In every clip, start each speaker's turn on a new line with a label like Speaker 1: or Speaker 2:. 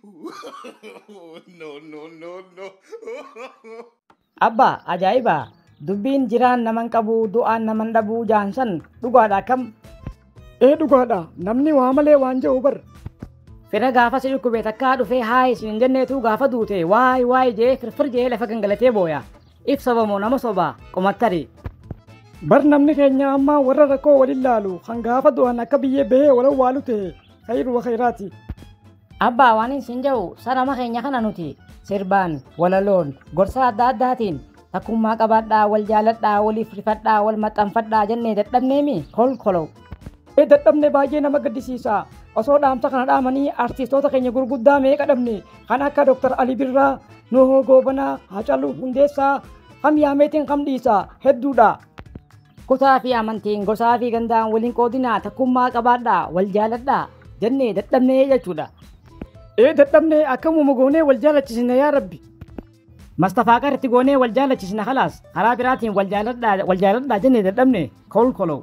Speaker 1: No, no, no, no.
Speaker 2: Abbaa ajaa'iba! Dubbiin jiraan naman qabu du'aan naman dhabuu jaansan dhugaadha akkam?
Speaker 3: Ee dhugaadha, namni waa malee waan jedhu bar.
Speaker 2: Fira gaafa si dhukkube takkaa dhufee haay isin hin jenneetu gaafa duute waay waay jee firfir jee lafa gangalatee booya. If soba moo nama soba qomattari.
Speaker 3: Bar namni keenya ammaa warra rakkoo waliin laalu kan gaafa du'an akka biyyee bahee wal awwaalu ta'e khayru wa khayraati.
Speaker 2: Abbaa waan isin jedhu sanama keenya kana nuti sirbaan walaloon gorsa adda addaatiin takkummaa qabaadhaa wal jaaladhaa waliif rifadhaa wal maxxanfadhaa jennee dadhabneemi kolkolow.
Speaker 3: Ee dadhabne baay'ee nama gaddisiisa. Osoo dhaamsa kana dhaamanii artistoota keenya gurguddaa meeqa dhabne kan akka Dr. Ali Birraa, Nuhoo Goobanaa, Haacaaluu Hundeessaa, kam yaameetiin kam dhiisa hedduudha.
Speaker 2: Kutaa fi amantiin gosaa fi gandaan waliin qoodinaa takkummaa qabaadhaa wal jaaladhaa jennee dadhabnee jechuudha.
Speaker 3: Ee dadhabnee akkamuma goonee wal jaalachisna yaa Rabbi.
Speaker 2: Mastafaaqar itti goonee wal jaalachisna khalaas karaa biraatiin wal jaaladhaa jennee dadhabne kolkolow.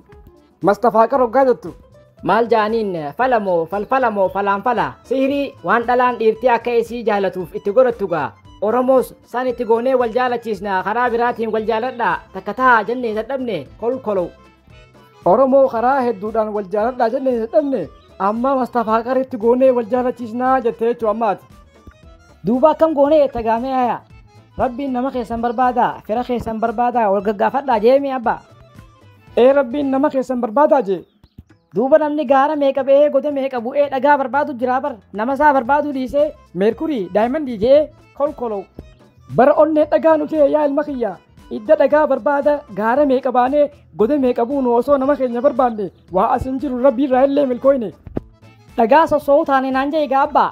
Speaker 3: Mastafaaqar hoggaa jettu.
Speaker 2: Maal jaaniin falamoo falfalamoo falaanfala sihirii waan dhalaan dhiirtii akka isii jaalatuuf itti godhattu gaa. Oromoos san itti goonee wal jaalachiisna karaa biraatiin wal jaaladhaa takka tahaa jennee dadhabne kolkolow.
Speaker 3: Oromoo karaa hedduudhaan wal jaaladhaa jennee dadhabne amma mastafaaqar itti goonee wal jaalachiisnaa jettee jechuu ammaati.
Speaker 2: Duuba akkam goonee tagaamee haya. Rabbiin nama keessan barbaadaa fira keessan barbaadaa wal gaggaafadhaa jeemi abbaa.
Speaker 3: Ee Rabbiin nama keessan barbaadaa jee.
Speaker 2: Duuba namni gaara meeqa ba'ee goda meeqa bu'ee dhagaa barbaadu jiraa bar nama isaa barbaadu dhiisee
Speaker 3: meerkurii daayimandii jee
Speaker 2: kolkolow.
Speaker 3: Bara onnee dhagaa nu ta'e yaa ilma kiyya. Idda dhagaa barbaada gaara meeqa baanee goda meeqa buunu osoo nama keenya barbaanne waa as hin jiru Rabbi irraa illee milkooyne.
Speaker 2: Dhagaa sossoo'uu taane naan jee egaa abbaa.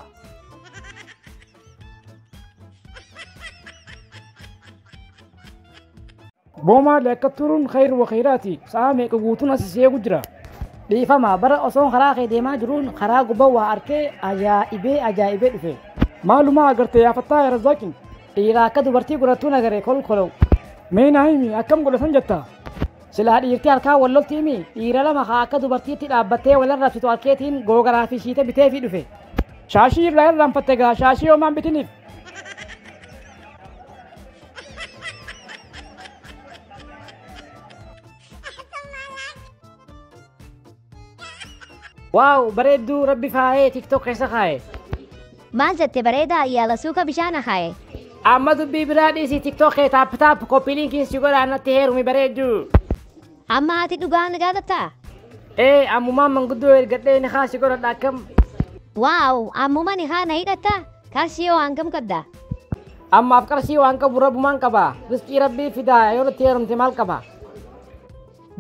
Speaker 3: Boomaa akka turuun khayru wa khayraati sa'a meeqa guutuun as seegu jira.
Speaker 2: Dhiifama bara osoon karaa kee deemaa jiruun karaa gubbaa waa arkee ajaa'ibee ajaa'ibee dhufe.
Speaker 3: Maalumaa agartee yaafattaa yaa Razzaaqiin?
Speaker 2: Dhiira akka dubartii godhattuun agaree kolkolow.
Speaker 3: Mee naa himi akkam godhatan jetta?
Speaker 2: Silaa dhiirtii harkaa wal lolti himi dhiira lama haa akka dubartiitti dhaabbattee wal arrabsitu harkeetiin googaraa fi shiita biteefii dhufe.
Speaker 3: Shaashii irraa irraanfatte gaa shaashii homaan bitiniif.
Speaker 2: Waaw bareedduu rabbi faayee tiktok keessa kaaye.
Speaker 4: Maal jette bareedaa yaala suuka bishaan kaaye.
Speaker 2: Amma dubbii biraa dhiisii tiktok kee taap taap koppii liinkiin si godhaa natti heerumi bareedduu.
Speaker 4: Amma ati dhugaa na gaafattaa?
Speaker 2: Ee ammumaan manguddoo ergadhee ni haa si godhadha akkam.
Speaker 4: Waaw ammuma ni haa na hidhatta? Qarshii yoo hangam qabda?
Speaker 2: Ammaaf qarshii waan qabu rabbumaan qaba. Riskii rabbii fidaa yoo natti heerumte maal qaba?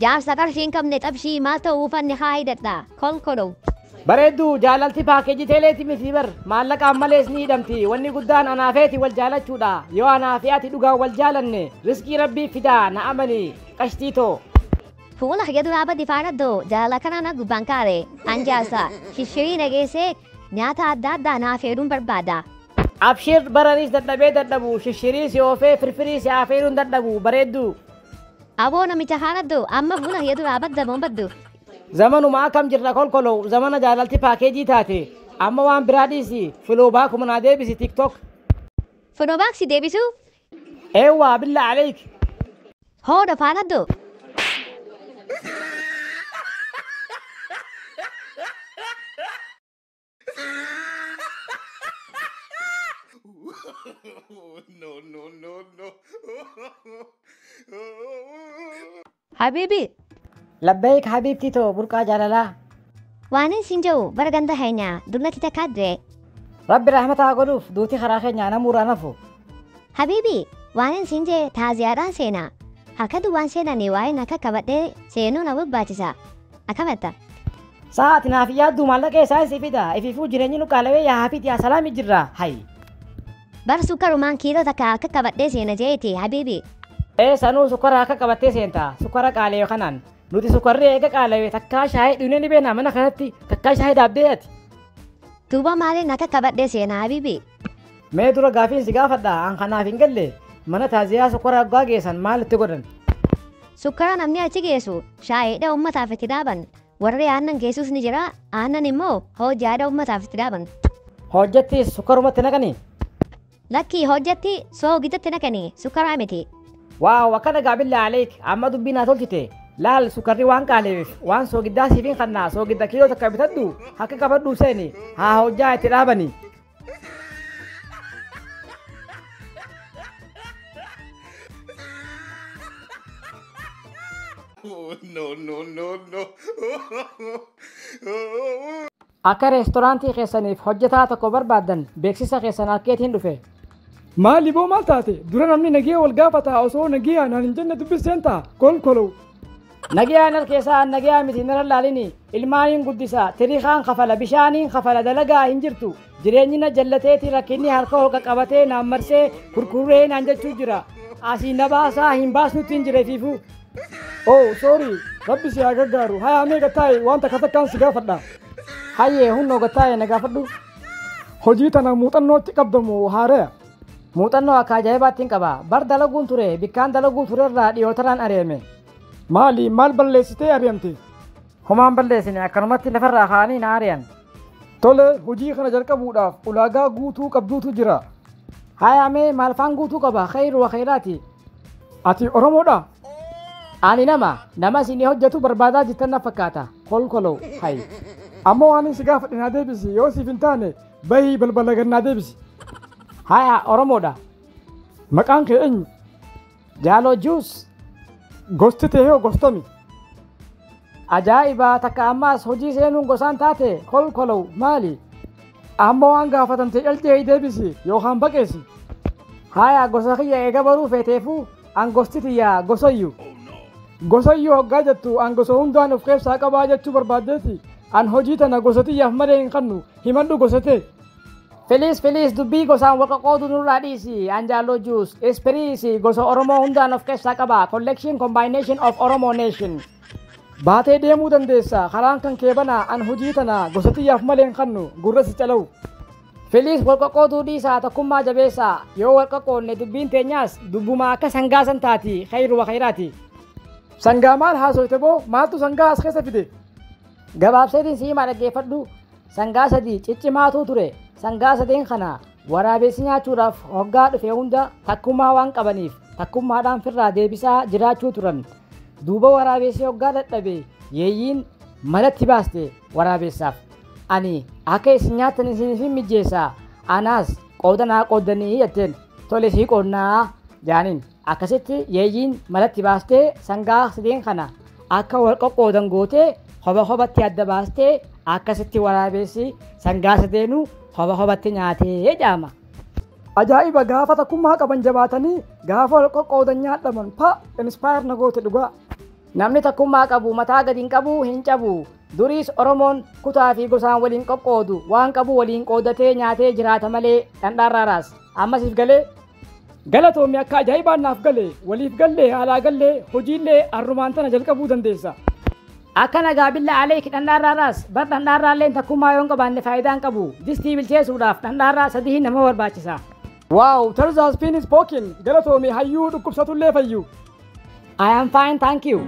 Speaker 4: Jaarsa qarshii hin qabne xabshii maal ta'uufan ni haa hidhadha kolkolow.
Speaker 2: Bareedduu jaalalti paakeejii teeleeti miti bar maallaqaan malees ni hidhamti wanni guddaan anaafeeti wal jaalachuudha yoo anaafee ati dhugaan wal jaalanne riskii rabbii fidaa na amani qashtii too.
Speaker 4: Fuula kiyya duraa badi faana jaalala kana na gubbaan kaare an jaarsa shishirii nageessee nyaata adda addaa naaf heeruun barbaada.
Speaker 2: Abshir baranis dadhabee dadhabu shishirii si oofee firfirii si afeeruun dadhabu bareedduu.
Speaker 4: Aboo namicha haadhaddu amma fuula kiyya duraa badda moo baddu.
Speaker 2: Zamanuma akkam jirra kolkolow zamana jaalalti paakeejii taate amma waan biraa dhiisi filoo baakuma naa deebisi tiktok.
Speaker 4: Filoo baak si deebisuu?
Speaker 2: Eewwaa billa aleek.
Speaker 4: Hooda faanaddu.
Speaker 1: No, no, no, no.
Speaker 4: Habibi.
Speaker 2: Labbayk habibtii too burqaa jaalalaa.
Speaker 4: Waan isin jedhu bara ganda keenya dullatti takkaa du'e.
Speaker 2: Rabbi rahmata haa godhuuf duuti karaa keenyaa namuurraa nafu.
Speaker 4: Habibi waan isin jee taaziyaadhaan seenaa. Harka duwwaan seenanii waa'een akka qabadhee seenuu na barbaachisa. Akkamitta?
Speaker 2: Sa'aati naaf yaadduu maallaqa isaa si fida ifiifuu jireenyi nu qaalawee yaa hafiit yaa salaami jirra hayi.
Speaker 4: Bar sukkarumaan kiiloo takka akka qabadhee seena jeeti habibi.
Speaker 2: Ee sanuu sukkara akka qabattee seenta sukkara qaalawe kanaan nuti sukkarri eega qaalawe takkaa shaayii dhugnee ni beekna mana kanatti takkaa shaayii dhaabdee ati.
Speaker 4: Duuba maaliin akka qabadhee seena habibi?
Speaker 2: Mee dura gaafiin si gaafadha an kanaaf hin galle mana taaziyaa sukkara hoggaa geessan maal itti godhan?
Speaker 4: Sukkara namni achi geessu shaayiidha uummataaf itti dhaaban. Warri aannan geessus ni jira aannan immoo hojjaadha uummataaf itti dhaaban.
Speaker 2: Hojjatti sukkarumatti naqanii?
Speaker 4: Lakkii hojjatti soogidatti naqanii sukkaraa miti.
Speaker 2: Waaw akkana gaabilla aleek amma dubbii naa tolchite. Laal sukkarri waan qaaleef waan soogiddaa siifin kannaa soogidda kiiloo takka bitadhu akka qabadhu seeni haa hojjaa itti dhaabani.
Speaker 1: Oh, no, no, no, no.
Speaker 2: Akka reestoraantii keessaniif hojjetaa tokko barbaaddan beeksisa keessan harkeetiin dhufe.
Speaker 3: Maali boo maal taate? Dura namni nagee wal gaafata osoo nagee anaan hin jenne dubbiseen ta'a. Kolkolow.
Speaker 2: Nagayaan harkeessaa nagayaa miti nara laalini ilmaaniin guddisa tiriikaan kafala bishaaniin kafala dalagaa hin jirtu jireenyi na jallateeti rakkinni harka hoqa qabatee naan marsee kurkurree naan jechuu jira asii na baasaa hin baasnutti hin jire fiifu.
Speaker 3: Oh sorry rabbi si haa gargaaru hayaa mee gattaa'e waan takka takkaan si gaafadha.
Speaker 2: Hayyee hunnoo gattaa'e na gaafadhu.
Speaker 3: Hojii tana muuxannootti qabdamu haareya.
Speaker 2: Muuxannoo akka ajaa'ibaatti hin qaba bar dalaguun ture bikkaan dalaguu turerraa dhiyootaraan areeme.
Speaker 3: Maali maal balleessitee ari'amte?
Speaker 2: Homaan balleessine akkanumatti lafarraa kaa'anii na ari'an.
Speaker 3: Tole hojii kana jalqabuudhaaf ulaagaa guutuu qabduutu jira.
Speaker 2: Hayaa mee maalfaan guutuu qaba khayru wa khayraati.
Speaker 3: Ati Oromoodha?
Speaker 2: Ani nama isinii hojjetu barbaadaa jirtan na fakkaata. Kolkoloo hayi.
Speaker 3: Amma waan si gaafadhe naa deebisi yoo siif hin taane bahii balbala gad naa deebisi.
Speaker 2: Haya Oromoodha.
Speaker 3: Maqaan kee eenyu?
Speaker 2: Jaaloo Juus.
Speaker 3: Gosti tee hoo gostami?
Speaker 2: Ajaa'ibaa takka ammaas hojii seenuun gosaan taate kolkoloo maali?
Speaker 3: Amma waan gaafatamte caltee deebisi yookaan baqeessi.
Speaker 2: Haya gosa kiyya eega baruu feeteefuu an gosti tiyya gosoyyu.
Speaker 3: Gosoyyuu hoggaa jettu an gosa hundaan of keessaa qabaa jechuu barbaaddeeti. An hojii tana gosa tiyyaaf malee hin kannu himadhu gosa tee.
Speaker 2: Filiis filiis dubbii gosaan wal qoqqoodu nurraa dhiisi an Jaaloo Juus ispiriisi gosa Oromoo hundaan of keessaa qaba collection combination of Oromo nation.
Speaker 3: Baatee deemuu dandeessa karaan kan kee banaa an hojii tana gosa tiyyaaf malee hin kannu gurra si calawu.
Speaker 2: Filiis wal qoqqooduu dhiisaa tokkummaa jabeessaa yoo wal qoqqoodne dubbiin teenyaas dubbuma akka sangaa san taati khayru wa khayraati.
Speaker 3: Sangaa maal haasoyte boo maaltu sangaa as keessa fide?
Speaker 2: Gabaabseetiin siimaa dhaggeeffadhu sangaa sadii ciccimaatu ture sangaa sadeen kana waraabessi nyaachuudhaaf hoggaa dhufe hunda takkummaa waan qabaniif takkummaadhaan firraa deebisaa jiraachuu turan. Duuba waraabessi hoggaa dadhabe yeeyyiin malatti baaste waraabessaaf. Ani akka isin nyaattan isiniif hin mijeessaa anaas qooda naa qooddanii jetteen tole sii qoonnaa jaaniin akkasitti yeeyyiin malatti baastee sangaa sadeen kana akka wal qoqqoodan gootee hoba hobatti adda baastee akkasitti waraabessi sangaa sadeenuu hoba hobatti nyaatee jedhama.
Speaker 3: Ajaa'iba gaafa takkummaa qaban jabaatanii gaafa wal qoqqoodan nyaadhaman pa inspire na goote dhugaa.
Speaker 2: Namni takkummaa qabu mataa gadi hin qabu hin cabu. Duriis Oromoon kutaa fi gosaan waliin qoqqoodu waan qabu waliin qoodatee nyaatee jiraata malee dhandhaarraaraas. Ammasiif galee
Speaker 3: Galatoomi akka ajaa'ibaan naaf gale waliif gallee alaa gallee hojiillee arrumaan tana jalqabuu dandeessa.
Speaker 2: Akka nagaa billa aleeki dhandhaarraaraas bar dhandhaarraalleen takkummaa yoo hin qabaanne faayidaa hin qabu. Distii bilcheessuudhaaf dhandhaarraa sadii nama barbaachisa.
Speaker 3: Wow, Tarzan's been spoken. Galatoomi hayyuu dhukkubsatullee fayyu.
Speaker 2: I am fine, thank you.